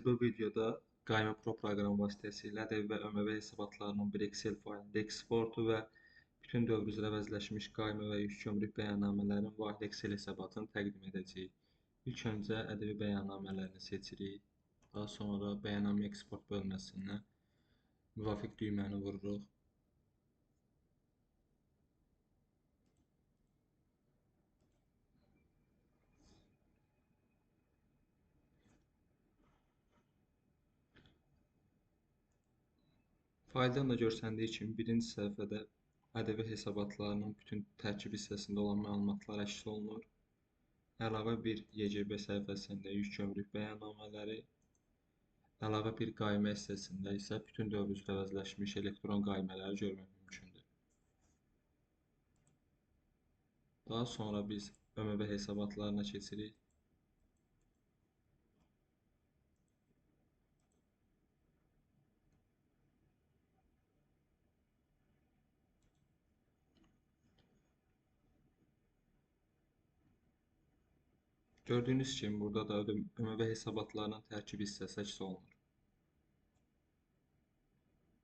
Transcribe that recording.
Bu videoda Qayma Pro proqramı vasitəsilə ƏDV və ÖMV hesabatlarının bir Excel faylında eksportu və bütün dövr üzrə əvəzləşmiş qayma və yük gömrük bəyannamələrin vahid Excel hesabatını təqdim edəcəyik. İlk öncə ƏDV bəyannamələrini seçirik. Daha sonra bəyannamə eksport bölməsindən müvafiq düyməni vururuq. Fayldan da görsəndiyi kimi birinci səhifədə ƏDV hesabatlarının bütün tərkib hissəsində olan məlumatlar əks olunur. Əlavə bir YGB səhifəsində yük gömrük bəyannamələri, əlavə bir qaymə hissəsində isə bütün dövr üzrə əvəzləşmiş elektron qaymələri görmək mümkündür. Daha sonra biz ÖMV hesabatlarına keçirik. Gördüyünüz kimi burada da ÖMV hesabatlarının tərkib hissəsi əks olunur.